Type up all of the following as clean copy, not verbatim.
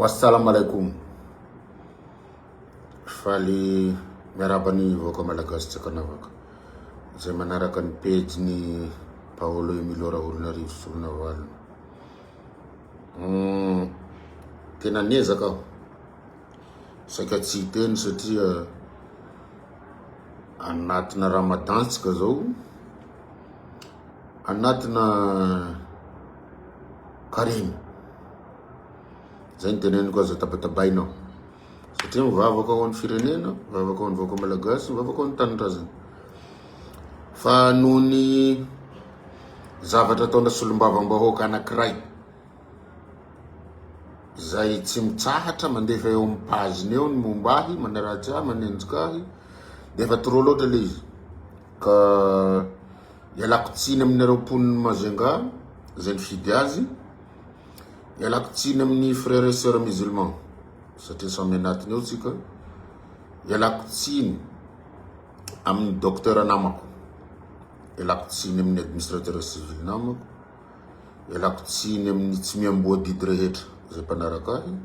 Assalam alaikum. Faly miarahaba ny vahoaka malagasy tsy ankanavaka izay manaraka ny pejy-ny Paolo Emilio Raholinarivo Solonavalona. Hmm, tena niezaka aho saika tsy hiteny satria anatina ramadan tsika zao, anatina karemy. Zay no teneniko aza tabatabaina aho. Satria mivavaka ho an'ny firenena, mivavaka ho an'ny vahoaka malagasy, mivavaka ho an'ny tanindrazana. Fa noho ny zavatra ataona solombavambahoaka anankiray izay tsy mitsahatra mandefa eo amin'ny page-ny eo ny momba ahy, manaratsy ahy, manenjika ahy, dia efa trop loatra ilay izy. Ka ialako tsiny aminareo mponin'i Majunga izay nifidy azy. Ialako tsiny amin'ny frères et sœurs musulmans satria samy anatiny ao tsika. Ialako tsiny amin'ny docteur namako. Ialako tsiny amin'ny administrateur civil namako. Ialako tsiny amin'ny tsy miamboa didy rehetra izay mpanaraka ahy.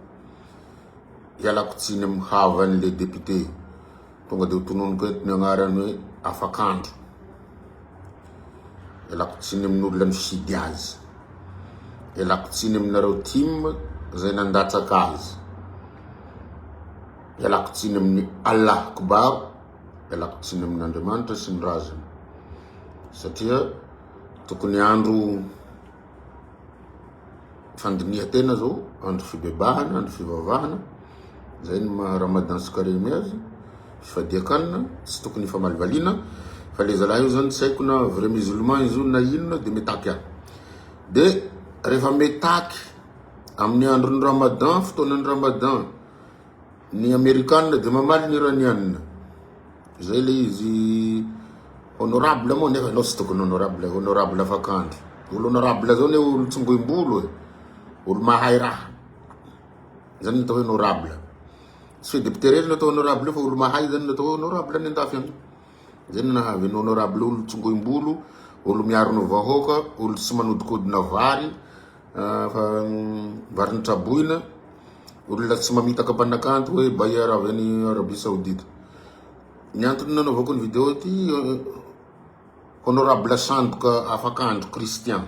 Ialako tsiny amin'ny havan'le député tonga dia ho tononiko eto ny agnarany hoe afakandro. Ialako tsiny amin'ny olona nifidy azy. Ialako tsiny aminareo tim izay nandatsaka azy. Ialako tsiny amin'ny Allah Akbar, ialako tsiny amin'Andriamanitra sy ny razana. Satria tokony andro fandinihan-tena zao, andro fibebahana, andro fivavahana, zay ny maha ramadan sy karemy azy, fifadian-kanina, tsy tokony hifamalovaliana, fa le zalahy io zany tsy haiko na vrai musulman izy io na inona de mitaky ahy. De rehefa mitaky amin'ny andron'ny ramadan, fotoanan'ny ramadan, ny amerikana de mamaly ny iraniana. Zay le izy honorable moa nefa enao tsy tokony honorable, honorable afakandro. Olo honorable zao ne olo tsongoim-bolo e, olo mahay raha. Zany no atao hoe honorable. Tsy hoe député rery no atao honorable fa olo mahay zany no atao hoe honorable any andafy any. Zay no nahavy ny honorable olo tsongoim-bolo, olo miaro ny vahoaka, olo tsy manodikodina vary, fa vary nitraboina, olona tsy mamitaka mpanakanto hoe bailleur avy any Arabie Saoudite. Ny antony nanaovako ny vidéo ity, honorable sandoka afakandro Christian.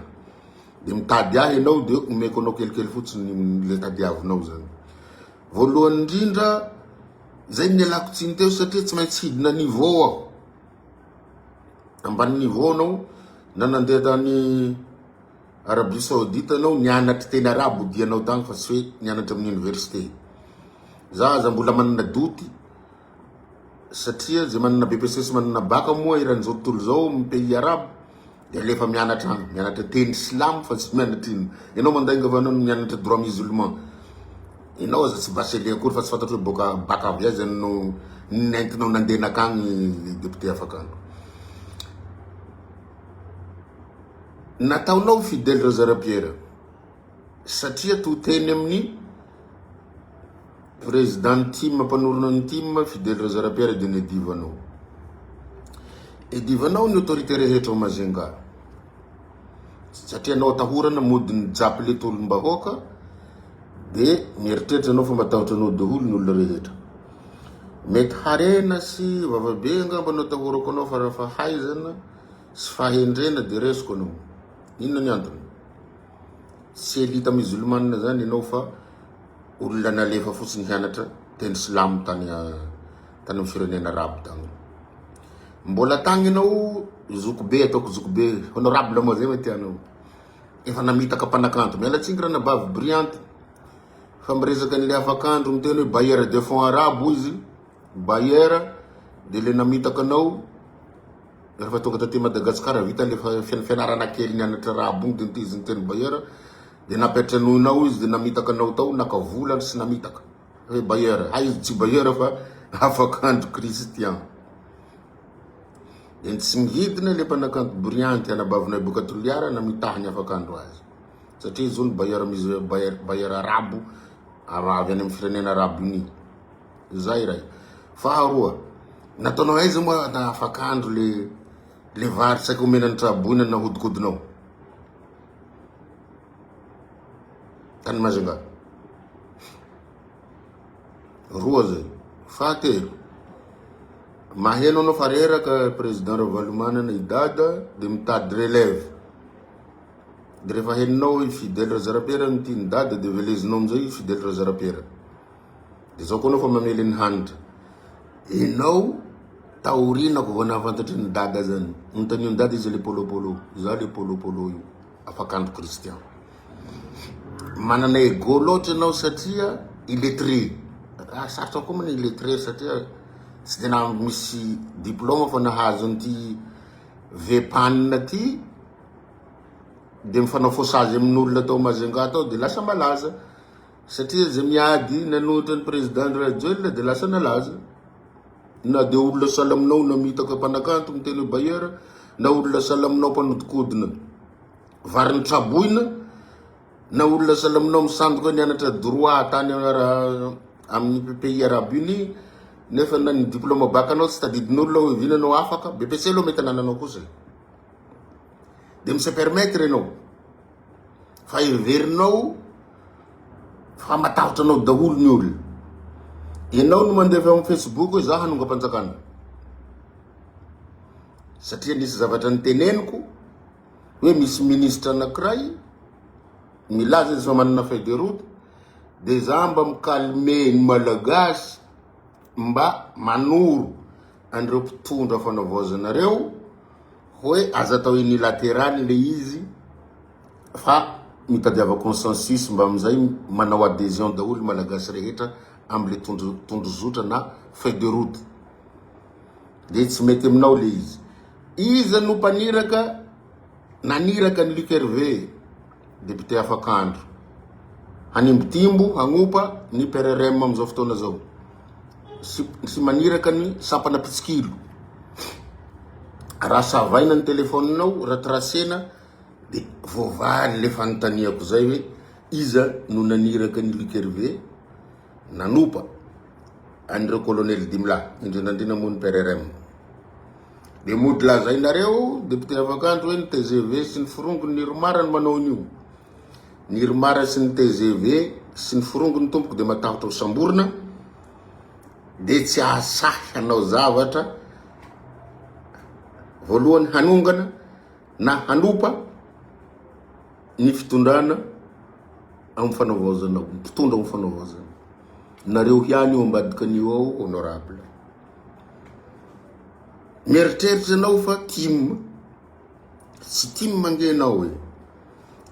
Dia mitady ahy ianao dia omeko anao kelikely fotsiny le tadiavinao zany. Voalohany indrindra, zay ny nialako tsiny teo satria tsy maintsy hidina niveau aho. Ambany niveau anao na nandeha tany Arabie Saoudite anao nianatra teny arabo dianao tagny fa tsy hoe nianatra amin'ny université. Za aza mbola manana doute satria ze manana BEPC sy manana bac moa eran'izao tontolo izao amin'ny pays arabo de alefa mianatra agny, mianatra teny silamo fa tsy mianatra ino. Ianao mandainga fa anao mianatra droit musulman. Ianao aza tsy bachelier akory fa tsy fantatro hoe boka bac avy aiza no nentinao nandeha nakagny député afakandro. Nataonao Fidèle Razarapiera satria to teny amin'ny président ny tim mpanorina ny tim Fidèle Razarapiera dia nedivanao. Edivanao ny autorité rehetra ao Majunga satria anao atahorana mody nijapy le tolom-bahoaka dia mieritreritra anao fa matahotra anao daholo ny olona rehetra. Mety harena sy vavabe angamba no atahorako anao fa raha fahaizana sy fahendrena dia resiko anao. Inona ny antony? Tsy elita musulmane zany ianao fa olona nalefa fotsiny hianatra teny silamo tany tany amin'ny firenena arabo tany. Mbola tagny ianao zokibe ataoko zokibe honorable moa zay ma tianao. Efa namitaka mpanakanto. Miala tsiny ranabavy brillante fa miresaka an'ilay afakandro miteny hoe bailleur de fonds arabo izy. Bailleur dia le namitaka anao Rehefa tonga taty Madagascar vita le fianarana kely nianatra arabo igny de nitaiza ny teny bailleur de nampiantranoinao izy de namitaka anao tao naka vola sy namitaka hoe bailleur hay izy tsy bailleur fa afakandro Christian de tsy mihidina le mpanakanto brillante anabavinay boka Toliara namitaha ny afakandro azy satria izy hono bailleur bailleur arabo avy any amin'ny firenena arabo iny Zay iray. Faharoa, nataonao aiza moa na afak'andro le le vary saika omena ny traboina nahodikodinao? Tany Majunga. Roa zay. Fahatelo, maheno anao fa reraka président Ravalomanana i Dada de mitady relève. De rehefa henonao i Fidèle Razarapiera no tian'i Dada de velezinao amizay i Fidèle Razarapiera. De zao koa anao fa mamely an'i Hanitra. Enao taorinako vao nahafantatry an'i Dada zany. Nontanio an'i Dada izy le polopolo. Za le polopolo io. Afakandro Christian. Manana ego loatra ianao satria illettré. Raha sarotra koa moa ny illettré satria tsy tena misy diplôme fa nahazo an'ity VPAN ty de mifanao faussage amin'olona tao Majunga tao de lasa malaza satria zay miady nanohitra ny président Andry Rajoelina de lasa nalaza. Na de olona sahala aminao namitaka mpanakanto miteny hoe bailleur na olona sahala aminao mpanodikodina vary nitraboina na olona sahala aminao misandoka nianatra droit tany amin'ny pays arabe unis nefa na ny diplôme bac anao tsy tadidin'olona hoe vina anao afaka BEPC aloha mety anananao kosa e. De mi se permettre ianao fa heverinao fa matahotra anao daholo ny olona. Ianao no mandefa amin'ny Facebook hoe za hanongam-panjakana. Satria nisy zavatra niteneniko hoe misy ministra anankiray milaza izy fa manana feuille de route de za mba mi-calmer ny Malagasy mba manoro an'ireo mpitondra fanavaozanareo hoe aza atao unilatéral le izy fa mitadiava consensus mba amizay manao adhesion daholo Malagasy rehetra amle tondrozotra na feuille de route de tsy mety aminao le izy. Iza no mpaniraka naniraka an'i Luc Hervé, député afakandro, hanimbotimbo, hagnopa ny PRRM amin'izao fotoana izao sy, sy maniraka ny sampana mpitsikilo. Raha savaina ny telefaoninao, raha tracena de voavaly le fanontaniako zay hoe iza no naniraka an'i Luc Hervé nanopa an'ireo colonel dimilahy, indrindra indrindra moa ny PRRM. De mody lazainareo député afakandro hoe ny tgv sy ny forongony ny irmar no manao an'io. Ny irmar sy ny tgv sy ny forongony tompoko de matahotra ho samborina de tsy ahasahy hanao zavatra voalohany hanongana na hanopa ny fitondrana amin'ny fanavaozana, mpitondra amin'ny fanavaozana. Nareo ihany io ambadika an'io ao honorable. Mieritreritra ianao fa tim, tsy tim ange ianao e.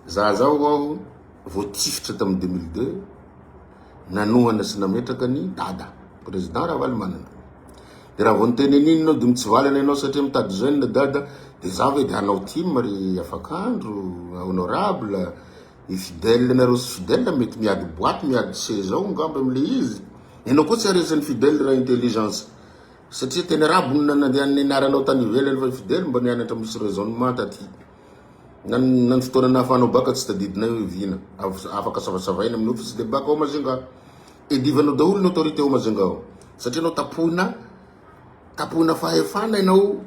Za zao aho voatifitra tamin'ny 2002, nanohana sy nametraka ny Dada, président Ravalomanana. De raha vao niteny an'iny ianao de mitsivalana ianao satria mitady jeune Dada, de za ve de hanao tim ry afakandro, honorable, i fidèle nareo sy fidèle mety miady boite, miady seza ao angamba amle izy. Ianao koa tsy haresin'ny fidèle raha intelligence. Satria teny arabo no nandehan'ny nianaranao tany ivelany fa i Fidèle mba nianatra misy raisonnement taty. Na na ny fotoana nahafahanao baka tsy tadidinay hoe vina. Afaka savasavaina amin'ny office de bac ao Majunga. Edivanao daholo ny autorité ao Majunga ao. Satria anao tapohina tapohina fahefana ianao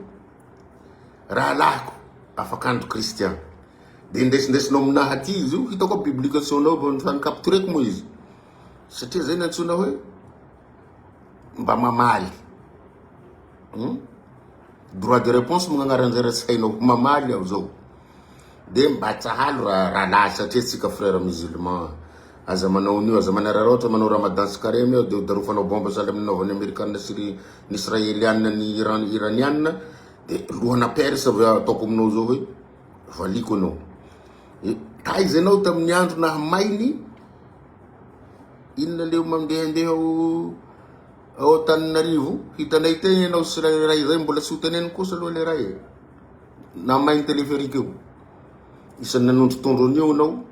rahalahiko afakandro Christian. De indesindesinao aminahy aty izy io, hitako aby publication-nao vao fa ni-captureko moa izy. Satria zay nantsoina hoe mba mamaly. Hmm? Droit de réponse moa gn'agnaran'izay raha tsy hainao. Mamaly aho zao. De mba tsahalo raha rahalahy satria tsika frère musulman. Aza manao an'io, aza manararaotra manao ramadan sy karemy eo de ho darofanao bombe sahala amin'ny nanaovan'ny amerikana sy ny israeliana ny iran iraniana de lohana perse avy ataoko aminao zao hoe valiko anao. E, taiza ianao tamin'ny andro nahamay ny Inona leo mandehandeha ao ao Antananarivo? Hitanay teny ianao sy ray ray zay mbola tsy ho teneniko kosa aloha le ray e. Namay ny téléphérique io. Isan'ny nanondrotondro an'io ianao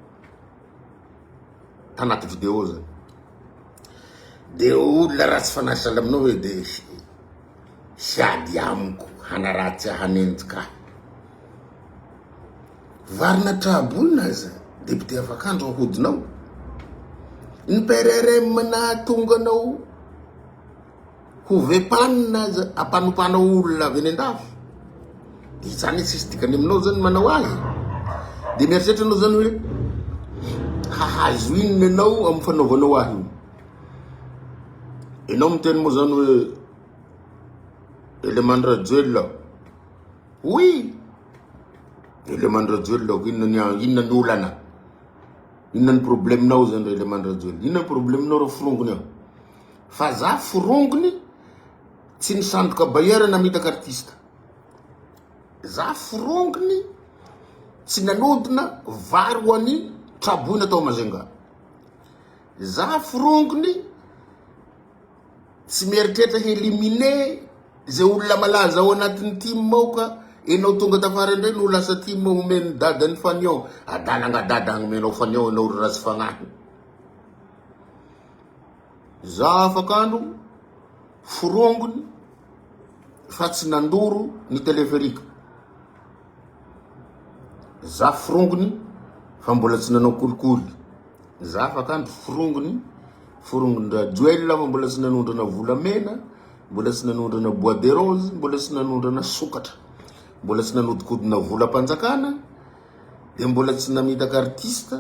tanaty vidéo zany. De olona ratsy fanahy sahala aminao hoe de hiady amiko, hanaratsy ahy, hanenjika ahy. Varina traboina aza député afakandro ahodinao. Ny PRRM nahatonga anao ho vepanina aza ampanopanao olona avy any andafy. De izany tsisy dikany aminao zany manao azy. De mieritreritra anao zany hoe hahazo inona ianao amin'ny fanaovanao ahy io. Enao miteny moa zany hoe Eleman Rajoelina. Oui! Eleman Rajoelina, inona ny inona ny olana? Inona ny problème-nao zany ry Eleman Rajoelina? Inona ny problème-nao ry forongony ao? Fa za forongony tsy nisandoka bailleur namitaka artiste. Za forongony tsy nanodina vary ho an'ny traboina tao Majunga. Za forongony tsy mieritreritra hi-eliminer ze olona malaza ao anatin'ny team ao ka enao tonga tafara indray no lasa team omen'ny dadany fanion. Adala nga dada agnomenao fanion enao ry ratsy fagnahy. Za afak'andro forongony fa tsy nandoro ny téléphérique. Za forongony fa mbola tsy nanao kolikoly. Za afak'andro forongony, forongon-dRajoelina fa mbola tsy nanondrana volamena, mbola tsy nanondrana bois de rose, mbola tsy nanondrana sokatra, mbola tsy nanodikodina volam-panjakana, dia mbola tsy namitaka artiste,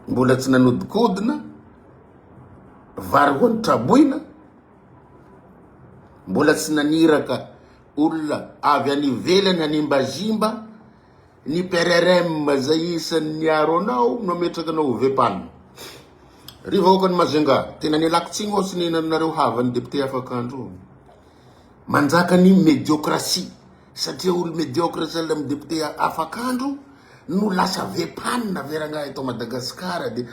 mbola tsy nanodikodina vary ho an'ny traboina, mbola tsy naniraka olona avy any ivelany hanimbazimba ny PRRM zay isan'ny niaro anao no ametraka anao ho VPAN. Ry vahoakan'i Majunga, tena nialako tsiny ho'a tsy nihinananareo havan'ny député afak'andro. Manjaka ny médiocratie satria olo médiocre sahala amin'ny député afak'andro no lasa VPAN ve rangahy eto Madagascar de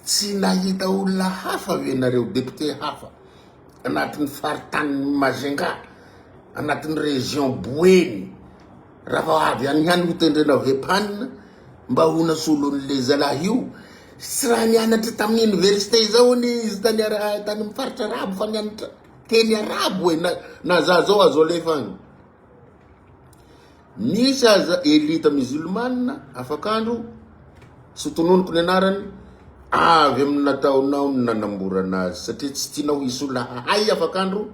tsy nahita olona hafa ve nareo député hafa anatin'ny faritanin'i Majunga, anatin'ny région Boeny. Raha vao avy any ihany ho tendrena VPAN mba ho nasolon'le zalahy io, tsy raha nianatra tamin'ny université izao anie izy tany tany amin'ny faritra arabo fa nianatra teny arabo e, na na za zao azo alefa agny. Misy aza elite musulmane afak'andro, tsy tononiko ny anarany, avy amin'ny nataonao no nanamborana azy satria tsy tianao hisy olona hahay afak'andro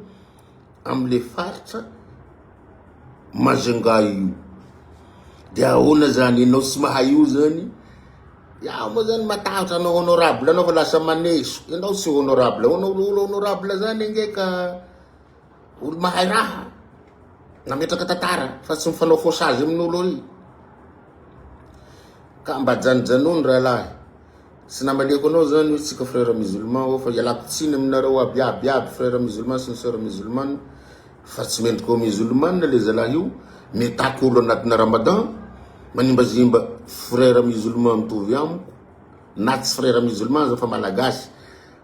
amle faritra Majunga io. De ahoana zany enao tsy mahay io zany? Iaho moa zany matahotra anao honorable anao fa lasa maneso. Enao tsy honorable. Olo honorable zany ange ka olo mahay raha. Nametraka tantara fa tsy mifanao faussage amin'olo ary. Ka mba janojanony rahalahy. Tsy namaliako anao zany hoe tsika frère musulman ô fa ialako tsiny aminareo aby aby aby frère musulman sy ny soeur musulmane fa tsy mendrika ho musulmane le zalahy io, mitaky olo anatina ramadan, manimbazimba frère musulman mitovy amiko na tsy frère musulman aza fa malagasy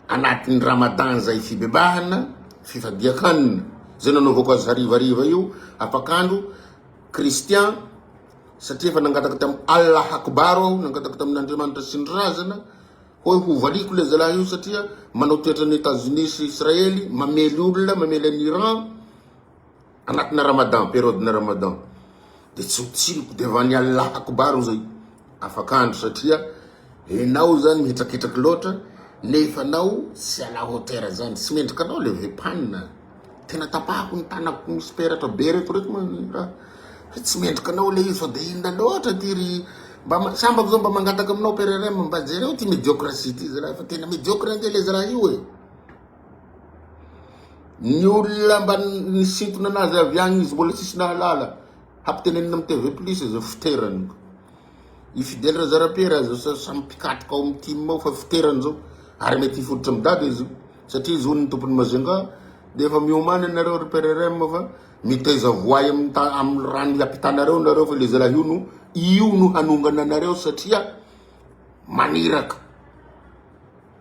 anatin'ny ramadan zay fibebahana, fifadian-kanina zay nanaovako azy harivariva io afak'andro Christian Satria efa nangataka tamin'i Allah Akbar aho, nangataka tamin'Andriamanitra sy ny razana, hoe hovaliako ilay zalahy io satria manao toetran'i Etazonia sy Israely, mamely olona, mamely an'i Iran, anatina Ramadan, période-na Ramadan. Dia tsy ho tsiniko devant-n'i Allah Akbar zay, afak'andro satria enao zany mihetraketraky loatra, nefa anao tsy à la hauteur zany, tsy mendrika anao le vepan. Tena tapahako ny tanako misy peratra be reto reto ma raha tsy mendrika anao le izy fa de inona loatra ty ry mba sambako zao mba mangataka aminao PRRM mba jereo ty médiocratie ty zalahy fa tena médiocre ange le zalahy io e. Ny olona mba nisintona anazy avy agny izy mbola tsisy nahalala hampitenenina amin'ny TV plus zao fiterany. I Fidèle Razarapiera aza samy mpikatroka ao amin'ny team ao fa fiterany zao ary mety hifototra amin'ny dada izy io. Satria izy hono ny tompon'i Majunga dia efa miomana nareo ry PRRM fa mitaiza voay amin'ny amin'ny rano hiampitanareo nareo fa le zalahy io no io no hanongana anareo satria maniraka.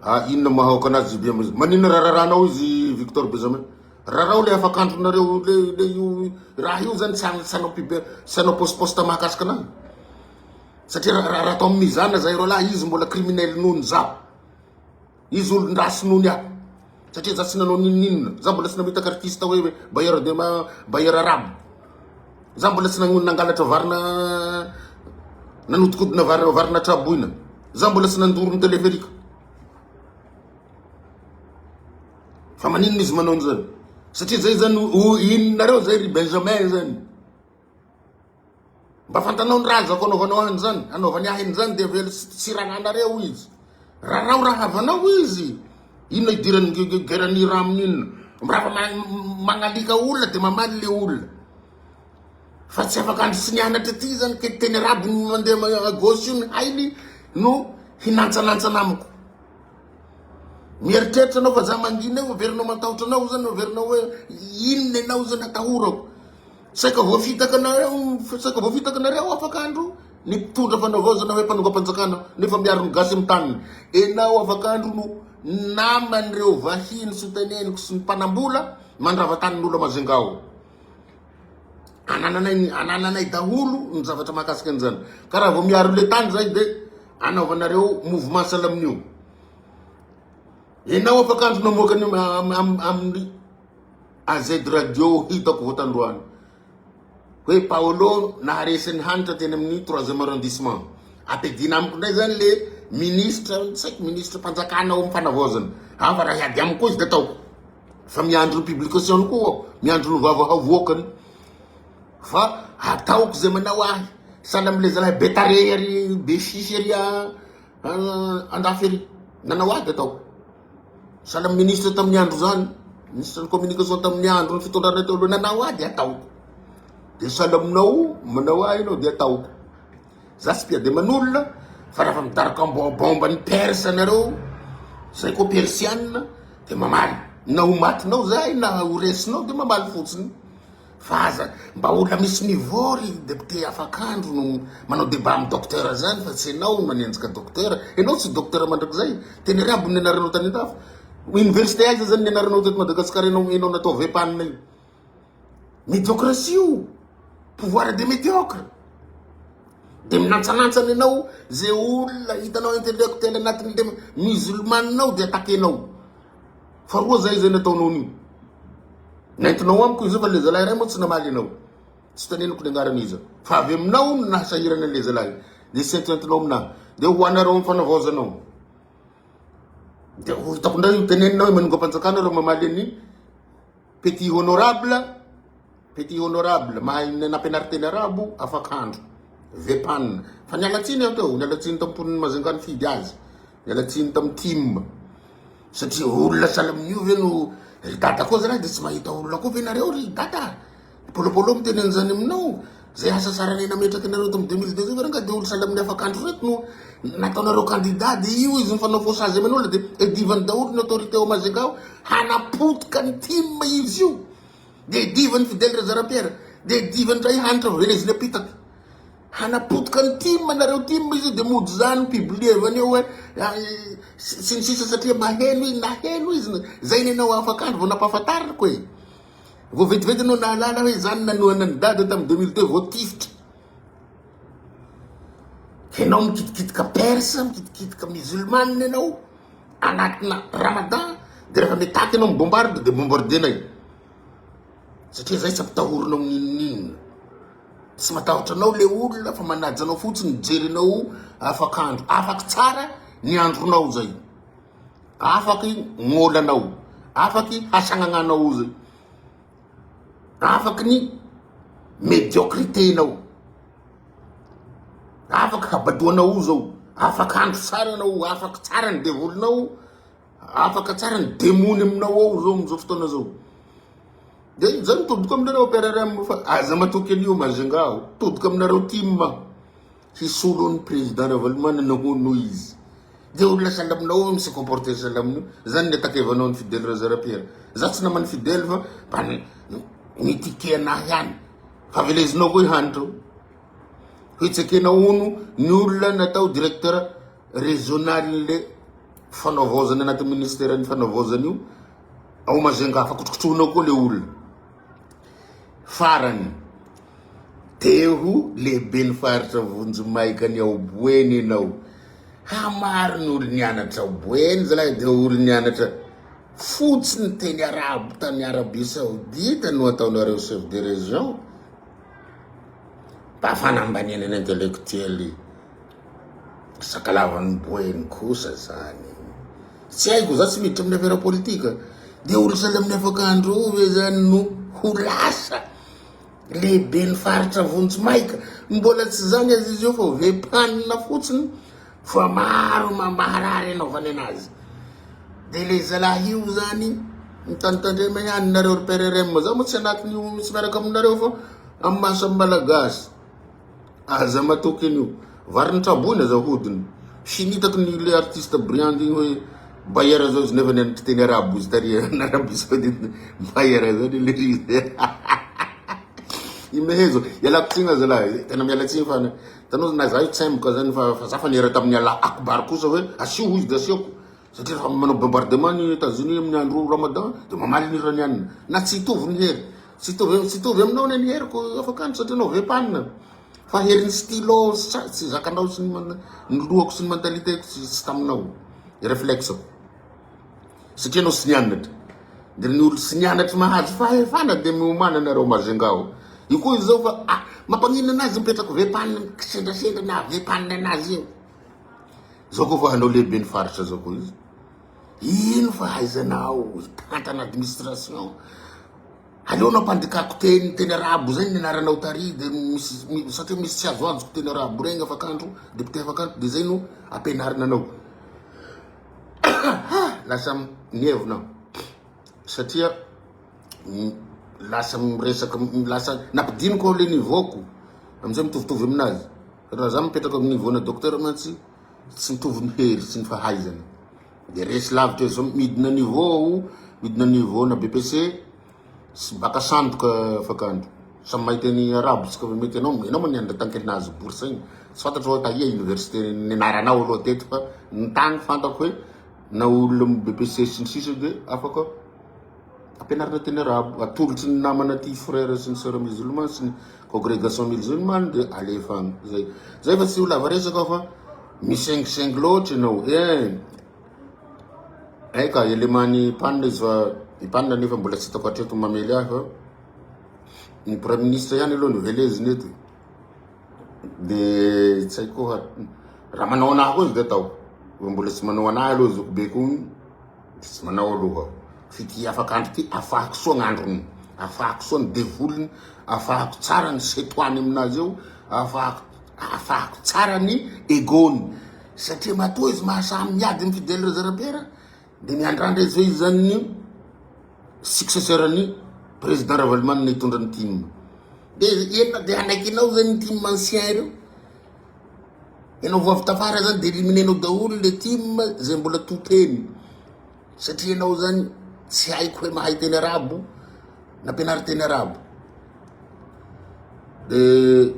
Ah inona mahaoka anazy JBM maninona rararanao izy Victor Benjamin? Rarao le afak'andronareo le le io raha io zany tsy tsy hanao pub tsy hanao post post mahakasika anazy. Satria raha atao amin'ny mizana zay roalahy izy mbola criminel noho ny zaho. Izy olon-dratsy noho ny ahy. Satria za tsy nanao n'inon'inona. Za mbola tsy namitaka artiste hoe bailleur de ma bailleur arabe. Za mbola tsy nangalatra varina nanodikodina varina varina traboina. Za mbola tsy nandoro ny téléphérique. Fa maninona izy manao an'izany? Satria zay zany ho inonareo zay ry Benjamin zany. Mba fantanao ny razako anaovanao ahy an'izany, anaovany ahy an'izany dia avela tsy raranareo izy. Rarao raha havanao izy. Inona idiran'ny guerre ny Iran amin'inona? Raha magnalika olona de mamaly le olona. Fa tsy afaka andro tsy nianatra aty zany ke teny arabo no mandeha à gauche io ny hainy no hinantsanantsana amiko. Mieritreritra anao fa za mangina eo averinao matahotra anao zany averinao hoe inona ianao zany atahorako. Saika voafitaka anareo saika voafitaka anareo afaka andro ny mpitondra fanavaozana hoe mpanongam-panjakana nefa miaro ny gasy amin'ny taniny. Enao afaka andro no naman'ireo vahiny sy teneniko sy ny mpanambola mandrava tanin'olo Majunga ao. Anananay anananay daholo ny zavatra mahakasika an'izany. Ka raha vao miaro le tany zay de anaovanareo mouvement sahala amin'io. Enao afaka andro namoaka ny amin'ny AZ radio hitako vao tandroany. Hoe Paolo naharesy ny hanitra teny amin'ny troisième arrondissement. Ampiadiana amiko indray zany le ministre, tsy haiko ministre mpanjakana ao amin'ny fanavaozana. Hafa raha hiady amiko koa izy de ataoko. Fa miandry ny publication-ny koa aho, miandry ny vava havoakany. Fa ataoko zay manao ahy. Sahala amle zalahy be tarehy ary be fify ary andafy ary. Nanao ahy de ataoko. Sahala amin'ny ministre tamin'ny andro zany, ministre ny communication tamin'ny andro ny fitondrana teo aloha nanao ahy de ataoko. De sahala aminao manao ahy ianao de ataoko. Za tsy mpiady aman'olona fa raha midaroka bomba ny perse nareo, zay koa persiana de mamaly. Na ho matinao zahay na ho resinao de mamaly fotsiny. Fa aza mba olona misy niveau ry député afakandro no manao débat amin'ny docteur zany fa tsy enao no manenjika docteur. Enao tsy docteur mandrakizay. Teny arabo no nianaranao tany andafy. Université aiza zany nianaranao teto Madagascar enao enao natao VEPAN io. Médiocratie io. Pouvoir des médiocres. De minantsanantsana enao ze olona hitanao intellectuel anatin'le musulmane ao de attaquenao. Fa roa zay zay nataonao an'io. Nentinao amiko izy io fa le zalahy iray moa tsy namaly anao. Tsy teneniko ny anaran'iza. Fa avy aminao no nahasahirana an'le zalahy. De tsy entinao aminahy. De ho anareo amin'ny fanavaozanao. De ho hitako indray io teneninao hoe manongam-panjakana raha mamaly an'i petit honorable. Petit honorable, mahay nampianary teny arabo, afak'andro. Vepan. Fa niala tsiny aho teo, niala tsiny tamin'ny mponin'i Majunga nifidy azy. Niala tsiny tamin'ny tim. Satria olona sahala amin'io ve no ry dada koa zalahy dia tsy mahita olona koa ve nareo ry dada? Polopolo miteny an'izany aminao. Zay hasasaranay nametraka anareo tamin'ny 2002 ve rangaha dia olona sahala amin'ny afak'andro reto no nataonareo candidat dia io izy mifanao faussage aman'olona dia edivany daholo ny autorité ao Majunga ao hanapotika ny tim izy io. Dia divan'i Fidèle Razarapiera, dia divan'i Ray Hanitra veleziny apitaka. Hanapotika ny tim nareo tim izy dia mody zany publier-vany eo hoe sy ny sisa satria maheno izy, naheno izy, zay nenao afak'andro vao nampahafantariko e. Vao vetivety anao nahalala hoe zany nanohana an'i Dada tamin'ny 2002 vao tifitra. Enao mikitikitika perse, mikitikitika musulmane enao anatina ramadan dia rehefa mitaky enao mi-bombarde dia bombardenay. Satria zay tsy ampitahorinao n'inon'inona. Tsy matahotra anao le olona fa manaja anao fotsiny mijery anao afak'andro. Afaky tsara ny andronao zay. Afaky ngôlanao. Afaky hasagnananao zay. Afaky ny médiocrité-nao. Afaky habadoanao zao. Afaka andro tsara anao, afaky tsara ny devolinao, afaka tsara ny demony aminao ao zao amin'izao fotoana zao. De zay mitodika aminareo PRRM fa aza matoky an'io Majunga aho. Todika aminareo tim hisolo ny président Ravalomanana hono izy. De olona sahala aminao io mi se comporter sahala amin'io. Zany ny atakevanao an'i Fidèle Razarapiera. Za tsy naman'i Fidèle fa mba nitike anahy ihany. Fa velezinao koa i Hanitra io. Hetsekenao hono ny olona natao directeur régional le fanavaozana anatin'ny ministeran'ny fanavaozana io ao Majunga fa kotrokotrohinao koa le olona. Farany, te ho lehiben'ny faritra vonjimaika ny ao Boeny ianao. Ha maro ny olo nianatra ao Boeny zalahy de olo nianatra fotsiny teny arabo tany Arabie Saoudite no ataonareo chef de région. Mba fanambaniana ny intellectuel sakalavan'ny Boeny kosa zany. Tsy haiko, za tsy miditra amin'ny affaire politique. De olo sahala amin'ny afakandro io ve zany no ho lasa lehiben'ny faritra vonjimaika? Mbola tsy zany aza izy io fa vepanina fotsiny fa maro maharary anaovany anazy. De le zalahy io zany mitandritandrema ihany nareo ry PRRM, za moa tsy anatin'io tsy miaraka aminareo fa amin'ny maha samy malagasy. Aza matoky an'io. Vary ny traboina aza ahodina. Finitako ny le artiste Briand igny hoe Bayer zao izy nefa nianatra teny arabo izy tary en Arabie Saoudite. Bayer zao ny le izy. Imehezo. Ialako tsiny azalahy. Tena miala tsiny fa hitanao na za io tsemboka zany fa fa za fa niera tamin'ny Allah Akbar kosa hoe asio hoy izy de asiako. Satria rehefa manao bombardement ny Etats-Unis amin'ny andro Ramadan de mamaly ny Iraniana. Na tsy hitovy ny hery. Tsy hitovy tsy hitovy aminao anie ny heriko afaka andro satria anao vepanina. Fa herin'ny stylo tsy zakanao sy ny ny lohako sy ny mentalité-ko tsy tsy taminao. Réflexe-ko. Satria anao tsy nianatra. De ny olo tsy nianatra mahazo fahefana de miomàna nareo Majunga o. Io koa izao fa ah mampaninona anazy mipetraka vepanina kisendrasendra naha vepanina anazy io. Zao koa fa hanao lehiben'ny faritra zao koa izy. Ino fahaizanao hitantana administration? Aleo nampandikako teny teny arabo zay ny anaranao tary de misy satria misy tsy azoazoko teny arabo regny afakandro député afakandro de zay no ampianarina anao. Lasa mievona aho satria lasa miresaka lasa nampidiniko aho le niveau-ko amizay mitovitovy aminazy. Raha za mipetraka amin'ny niveau-na docteur mantsy tsy mitovy ny hery sy ny fahaizana. De resy lavitra izy zao midina niveau aho, midina niveau na BPC sy baka sandoka afakandro. Samy mahay teny arabo tsika fa mety ianao, ianao moa nianatra tany kely nahazo bourse igny. Tsy fantatro hoe taia université nianaranao aloha teto fa ny tany fantako hoe na olona amin'ny BPC sy ny sisa de afaka Ampianarina teny arabo, atolotry ny namana aty frère sy ny sœur musulman sy ny congrégation musulmane dia alefa agny. Zay. Zay fa tsy ho lava resaka aho fa misengisengy loatra ianao. Eh. Eh ka élément-n'ny PAN izy fa i PAN nefa mbola tsy hitako hatreto mamely ahy fa ny premier ministre ihany aloha no veleziny eto. De tsy haiko koa raha manao anahy koa izy de ataoko. Fa mbola tsy manao anahy aloha zokibeko igny. Tsy manao aloha aho. F'ity afaka andro ity afahako soa gn'androny, afahako soa ny devoliny, afahako tsara ny setoany aminazy eo, afahako afahako tsara ny ego-ny. Satria matoa izy mahasahy miady amin'ny Fidèle Razarapera dia miandrandra izy hoe izy zany ny successeur-n'ny président Ravalomanana hitondra ny tim. Dia enina dia hanaikinao zany ny tim ancien ireo. Ianao vao avy tafara zany de éliminenao daholo le team zay mbola to teny satria ianao zany tsy haiko hoe mahay teny arabo nampianary teny arabo de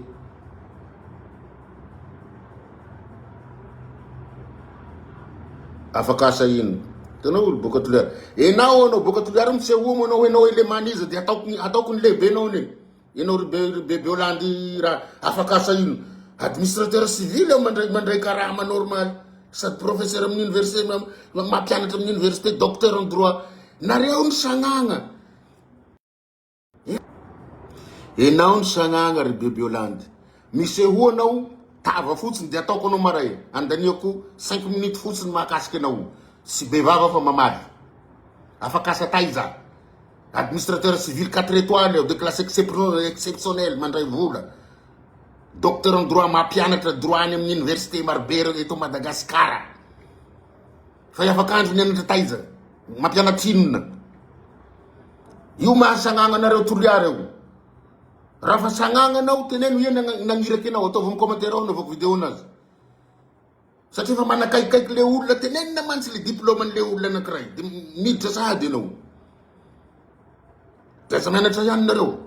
afaka asa ino hitanao olo boka toliara enao anao boka toliara misehoa moa anao hoe enao élément iza de ataoko ataoko ny lehibenao anie Enao ry be ry bebe Hollande raha afaka asa ino? Administrateur civil aho mandray mandray karama normal sady professeur amin'ny université mampianatra amin'ny université docteur en droit. Nareo ny sagnagna. Enao ny sagnagna ry bebe Hollande. Misehoa anao tava fotsiny dia ataoko anao maray. Andaniako cinq minutes fotsiny mahakasika anao. Tsy be vava fa mamaly. Afaka asa taiza? Administrateur civil 4 étoiles de classe exceptionnelle mandray vola. Docteur en droit mampianatra droit any amin'ny université marobe eto Madagasikara. Fa afaka andro nianatra taiza? Mampianatra inona? Io mahasagnagna anareo Toliara io. Raha fa sagnagna anao teneno ia nagniraky anao ataovy amin'ny commentaire ao anaovako vidéo anazy. Satria efa manakaikikaiky le olona tenenina mantsy le diplôme-n'le olona anankiray de miditra sahady ianao. De aza mianatra ihany nareo.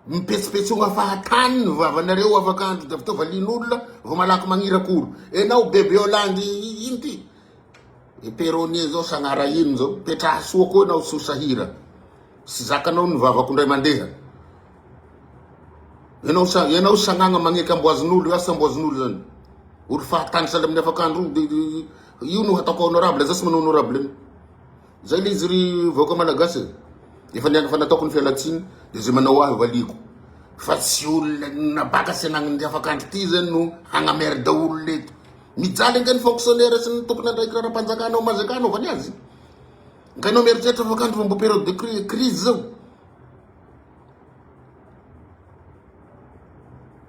Mipetsipetsogna fahatany ny vavanareo afaka andro de avy teo valian'olona vao malaky magniraka olo. Enao bebe Hollande ino ty? E Peronier zao sagnara ino zao? Petraha soa koa enao tsy ho sahira. Tsy zakanao ny vavako indray mandeha. Ianao sa ianao sagnagna magneky amboazin'olo, asa amboazin'olo zany. Olo fahatany sahala amin'ny afakandro io, io no hataoko honorable, za tsy manao honorable io. Zay le izy ry vahoaka malagasy e. Efa niany fa nataoko ny fialantsiny de zay manao ahy valiako. Fa tsy olona nabaka sy anagn'ny afakandro ty zany no hagnamerde olona eto. Mijaly ange ny fonctionnaire sy ny tompon'andraikitra ara-panjakana ao Mazaka anaovany azy. Nga ianao mieritreritra fa kanjo mbo période de crise zao.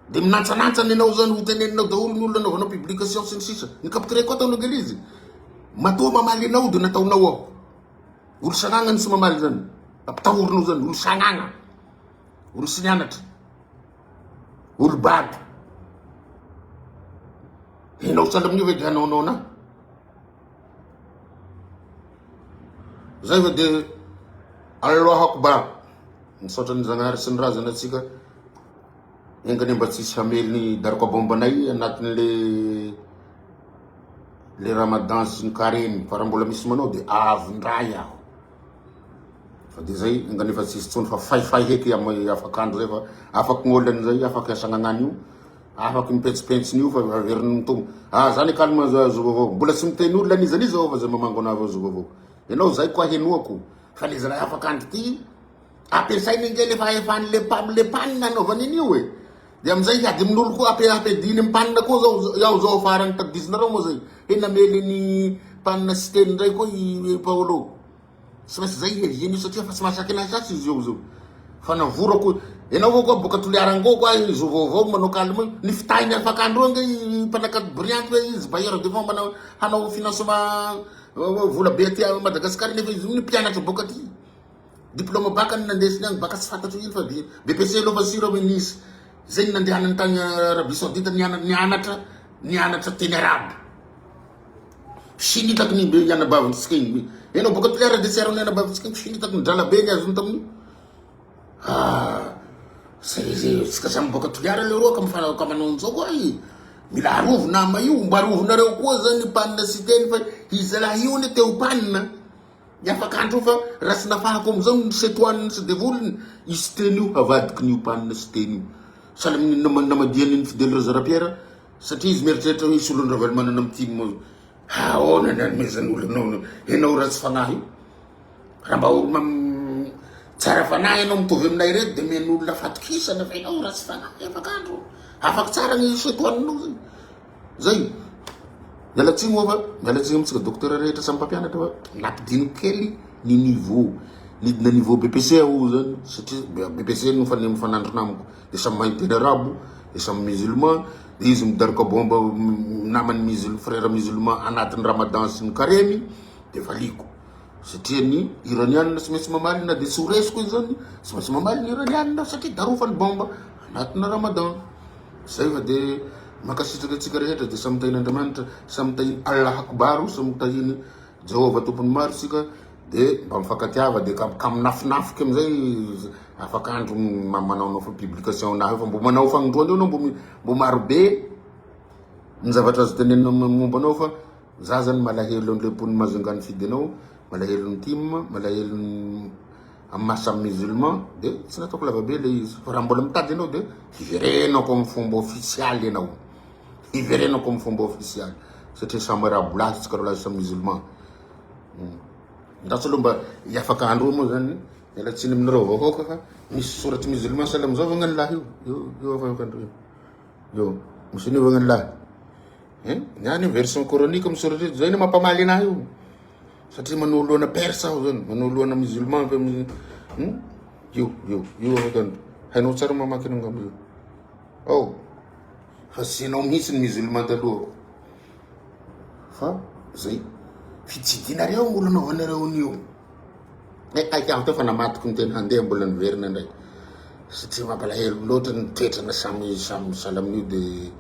De minantsanantsana ianao zany ho teneninao daholo ny olona anaovanao publication sy ny sisa. Ny capturé koa ataonao kely izy. Matoa mamaly anao de nataonao aho. Olo sagnagna ny tsy mamaly zany. Ampitahorinao zany, olo sagnagna. Olo tsy nianatra. Olo bado. Enao sahala amin'io ve de hanaonao anah? Zay fa de Allahu Akbar. Misaotra ny Zagnahary sy ny razana antsika. Enga anie mba tsisy hamely ny daroka bomba anay anatin'le le ramadan sy ny karemy fa raha mbola misy manao de avy ndray aho. Fa de zay enga anie fa tsisy tsony fa faifay heky amy afak'andro zay fa afaky gn'olany zay afaky asagnanany io afaky mipentsimpentsiny io fa averin'ny mitombo. Ah zany calme zo vaovao. Mbola tsy miteny olona n'iza n'iza fa zay mamango anah zo vaovao. Ianao zay koa henoako fa le zalahy afak'andro ty Ampiasainy ange le fahefan'le le panina anaovany an'io e. De amizay hiady amin'olo koa ampi ampiadiny am panina koa zao iaho zao farany tadidizinareo moa zay he namely ny panina Siteny ndray koa i Paolo. Tsy maintsy zay hiaviany io satria fa tsy mahasaky anahy sasy izy io zao. Fa navorako enao avao koa boka Toliara ango koa izy vaovao manao calme io. Ny fitahiny afak'andro ange i mpanakato Brillant hoe izy bailleur de fonds manao hanao financement vola be aty Madagascar nefa izy io ny mpianatra boka aty. Diplôme bac no nandesiny agny, bac tsy fantatro ino fa BEPC aloha fa sur hoe nisy. Zay no nandehanany tagny Arabie Saoudite nianatra nianatra teny arabo. Sinitako ny be anabavintsika igny. Enao boka Toliara de tsy aron'ny anabavintsika igny, sinitako ny drala be ny azony tamin'io. Ah, zay zay tsika samy boka Toliara leroa ka mifanao ka manao an'izao koa i. Mila arovy nama io, mba arovinareo koa zany panina Siteny fa izy zalahy io anie te ho panina. Ny afaka andro fa raha tsy nafahako amizao ny setoaniny sy devoliny, i Siteny io havadiky ny opanina Siteny io. Sahala amin'ny namadihany an'i Fidèle Razarapiera satria izy mieritreritra hoe hisy olon'i Ravalomanana amin'ny tim eo. Ahoana ny hanomezan'olona anao enao ratsy fagnahy io? Raha mba olona tsara fanahy ianao mitovy aminay ireto dia omen'olona fatokisana fa ianao ratsy fanahy afaka andro. Afaka tsara ny setoaninao zany. Zay. Miala tsiny moa fa miala tsiny amintsika docteur rehetra samy mpampianatra fa nampidiniko kely ny niveau. Nidina niveau BEPC aho zany satria BEPC no mifanandrina amiko. De samy mahay miteny arabo, de samy musulman, de izy midaroka bomba namany musul frère musulman anatin'ny ramadan sy ny karemy de valiako. Satria ny iranianina tsy maintsy mamaly na de tsy ho resiko izy zany, tsy maintsy mamaly ny iranianina satria darofany bomba anatina ramadan. Zay fa de mankasitraka antsika rehetra de samy tahin'Andriamanitra, samy tahin'i Allah Akbar, samy tahin'i Jehovah Tompon'ny maro tsika de mba mifankatiava de ka ka minafinafika amizay afaka andro manaonao fa publication nahy fa mbo manao fagnindroany eo anao mbo mbo maro be ny zavatra azo tenenina momba anao fa za zany malahelo an'le mponin'i Majunga nifidy anao, malahelo ny tim, malahelo ny Amin'ny maha samy musulman dia tsy nataoko lavabe ilay izy fa raha mbola mitady ianao dia hiverenako amin'ny fomba ofisialy ianao, hiverenako amin'ny fomba ofisialy satria samy arabo lahy tsika roalahy samy musulman. Hmm. Andraso aloha mba hiafaka andro moa zany, miala tsiny aminareo vahoaka fa misy soratry musulman sahala amin'izao va ny lahy io, io io afaka andro io. Io, misy an'io va ny lahy. Hein? Ny any version coranique misoratra eto, zay no mampamaly anahy io. Satria manoloana perse aho zany, manoloana musulman fa hmm? Io, io, io afaka hainao tsara mamaky an'io angamba io. Ao. Fa tsy ianao mihitsy ny musulman taloha. Fa zay. Fitsidinareo ny olona anaovanareo an'io. Eh, aiky aho teo fa namadiko ny tena handeha mbola niverina indray. Satria mampalahelo loatra ny toetrana samy samy sahala amin'io de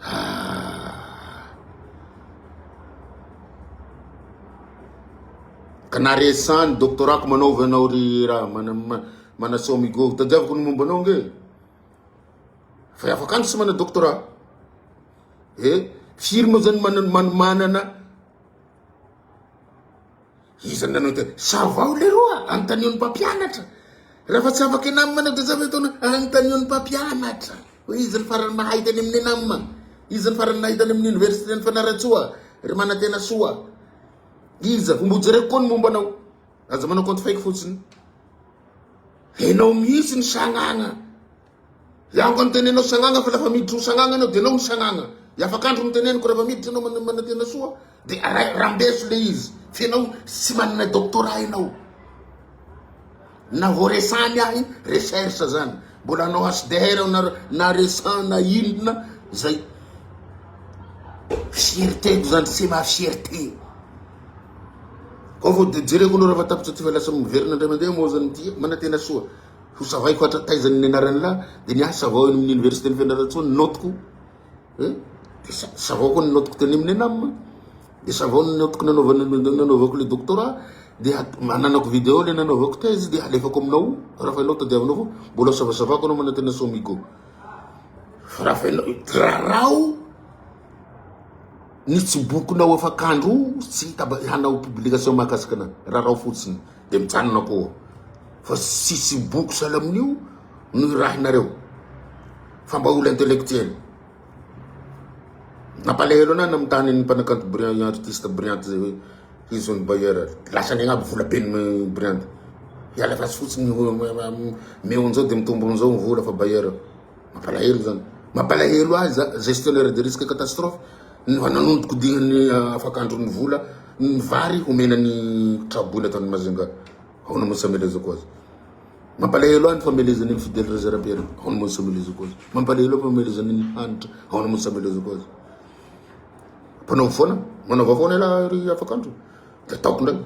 ah. Ka na récent ny doctorat-ko manaova ianao ry raha mana mana migo tadiaviko ny momba anao nge. Fa afaka andro tsy mana doctorat. Eh, firy moa zany manana Iza nanao tena? Savao leroa, anontanio ny mpampianatra. Raha fa tsy afaka ENAM manao dia zava ataonao, anontanio ny mpampianatra. Hoe iza ny farany mahay tany amin'ny ENAM? Iza ny farany nahay tany amin'ny université ny Fanarantsoa? Ry Manantenasoa. Iza? Mbo jereko koa ny momba anao. Aza manao compte fake fotsiny. Enao mihitsy ny sagnagna. Iaho ka niteny anao sagnagna fa lafa miditra ho sagnagna anao de anao ny sagnagna. Iafak'andro niteneniko rehefa miditra anao manantena soa de rambeso le izy f'enao tsy manana doctorat enao. Na vao resany ahy recherche zany mbola hanao HDR aho na na récent na inona zay. Fierté-ko zany c'est ma fierté. Ao vao de jereko aloha raha fa tapitra ty fa lasa miverina indray mandeha moa zany ty manantena soa. Ho savaiko hatra taiza ny nianaran'lah de ny ahy savao eny amin'ny université ny Fianarantsoa ny notiko. Eh, de savao koa ny notiko teny amin'ny ENAM. De savao ny notiko nanaovana nanaovako le doctorat de ananako vidéo le nanaovako thèse de alefako aminao raha fa ianao tadiavinao fo mbola savasavako anao manantena soa migo. Fa raha fa ianao rarao Ny tsibokonao afak'andro tsy hita hanao publication mahakasika anah, rarao fotsiny de mijanona koa fa tsisy boky sahala amin'io no irahinareo fa mba olo intellectuel. Nampalahelo anah namitany ny mpanakanto Brian artiste Briant zay hoe izy hono bailleur lasany agny aby vola ben'ny Briant hiala fasy fotsiny meo an'izao de mitombo an'izao ny vola fa bailleur. Mampalahelo zany. Mampalahelo ahy za gestionnaire de risque catastrophe no nanodikodinan'ny afakandro ny vola ny vary homena ny traboina tany Majunga. Ahoana moa tsy hamelezako azy? Mampalahelo ahy ny famelezana ny Fidèle Razarapiera. Ahoana moa tsy hamelezako azy? Mampalahelo ahy famelezana ny Hanitra. Ahoana moa tsy hamelezako azy? Mpanao foana, manaova foana ialahy ry afakandro. Dia ataoko indray.